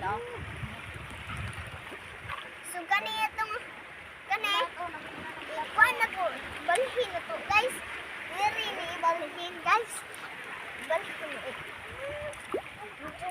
No? So kani itong kani ikuan na ko, balhin na to, guys. Diri ni balhin, guys. Balhin eh. Medyo